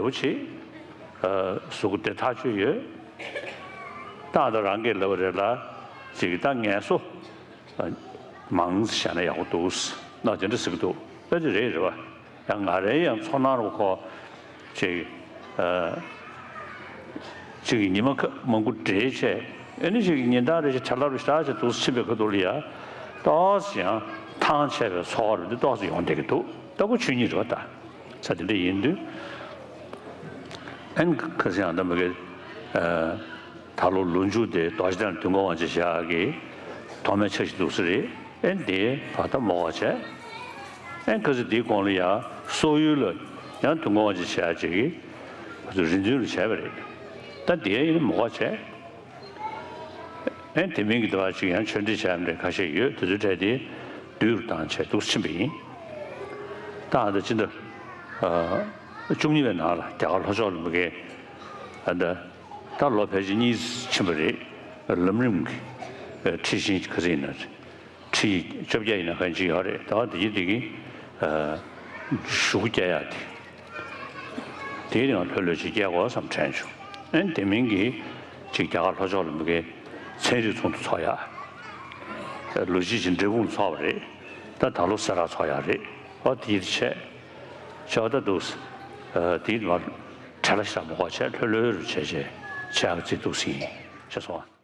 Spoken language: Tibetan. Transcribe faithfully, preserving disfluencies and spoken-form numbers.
པོ་བྱེད། ཨ། གཟུགས་པོ་བདེ་ཐག་ཆོད་ཡོད། ད་ད་རང་གིས་ལབ་པ་རེད་ལ། ཅིག་ད་ངལ་གསོ་མང་ཙམ་བྱས་ན་ཡག་པོ་འདུག་ན་དེ་འདྲ་ཟེར་གི་འདུག་ད་དེ་རེད་རེད་པ། ཡང་ང་རའི་ཡང་ཚོར་སྣང་རུ་ཁོ་ཅིག་ཨ། ཅིག་ཉི་མ་ཁ་མང་པོ་བསྡད་བྱས། ཨེ་ནི་ཅིག་ཉིན་ལྟར་རེ་བཞིན་བྲེལ་བ་རུ་ཞེ་དྲག་ཅིག་འདུག་ཕྱིན་པའི་ཁ་ཐུག་ལ་ཡ། ཏོག་ཙམ་ཡང་ཐང་ཆད་པའི་ཚོར་བ་རུ་འདི་ཏོག་ཙམ་ཡོང་བསྡད་ཀྱི་འདུག་ད་ཁོ་ཆོས་ཉིད་རེད་པ། ད་ས་དེ་འདྲ་ཡིན་དུས། ཨན་ཁ་སང་ཡང་ད་མ་གི་ཨ། ད་ལོ་ལོ་མཇུག་དེ་རྡོ་རྗེ་གདན་དུས་འཁོར་དབང་ཆེན་ཞབས་དྲུང་གི་ཐོག་མའི་ཕྱག་བཞེས་འདུག་ས་རེད། ཨན་དེ་བར་ཐག་མོ་བ་བྱས། ཨན་ཁ་སང་དེའི་གོང་ལ་ཡང་སོག་ཡུལ་ལ་ཡང་དུས་འཁོར་དབང་ཆེན་ཞབས་དྲུང་གིས་ང་ཚོ་རེ་འདུན་རུ་བྱས་པ་རེད། ད་དེ་ཡིན་མོ་བ་བྱས། ཨན་དེ་མིན་གྱི་དེ་བ་ཅིག་ཡང་ཆོས་འབྲེལ་བྱས་མི་འདྲ་ཁ་ཤས་ཡོད། དེ་ཚོའི་གྲས་དེ་བསྡུས་རུ་བཏང་བྱས་འདུག་ཕྱིན་པ་ཡིན། ད་ཨ་ད་ཕྱི་ཟླ་ཨ། བཅུ་གཉིས་པའི་ནང་ལ་རྒྱ་གར་ལྷོ་ཕྱོགས་ལ་མ་གི་ཨ་ད་ད་ལོ་ཕལ་ཆེར་གཉིས་ཕྱིན་པ་རེད། ལམ་རིམ་གྱི་ཨ། ཁྲིད་ཤིང་ག་ཚོད་ཡིན་ན། ཁྲི་བཅོ་བརྒྱད་ཡིན་ན་གང་ཅི་ཡོད་རེད། ད་དེ་གི་དེ་གི་ཨ། གཞུག་གུ་སྐྱེལ་ཡག་དེ། དེའི་ནང་ལྷོད་ལྷོད་ཅིག་སྐྱེལ་དགོས་བསམ་དྲན་བྱུང་། ཨན་དེ་མིན་གྱི་ཅིག་རྒྱ་གར་ལྷོ་ཕྱོགས་ལ་མ་གི་ཚན་རིག་ཚོགས་འདུ་ཚོགས་ཡག་ལོ་གཅིག་ཅིག་འབྲས་སྤུངས་ཚོགས་པ་རེད། ད་ད་ལོ་སེ་ར་ཚོགས་ཡག་རེད། ཨོ་དེ་ཡིད་ཆེས་བྱས་པ་ད་འདུག་ཨ། དེའི་མ་བྲེལ་བ་ཞེ་དྲག་མ་དགོས་བྱས་ལྷོད་ལྷོད་རུ་བྱས་བྱས་བྱས་ཡག་རྩིས་འདུག་ཟིན་བྱས་སོང་།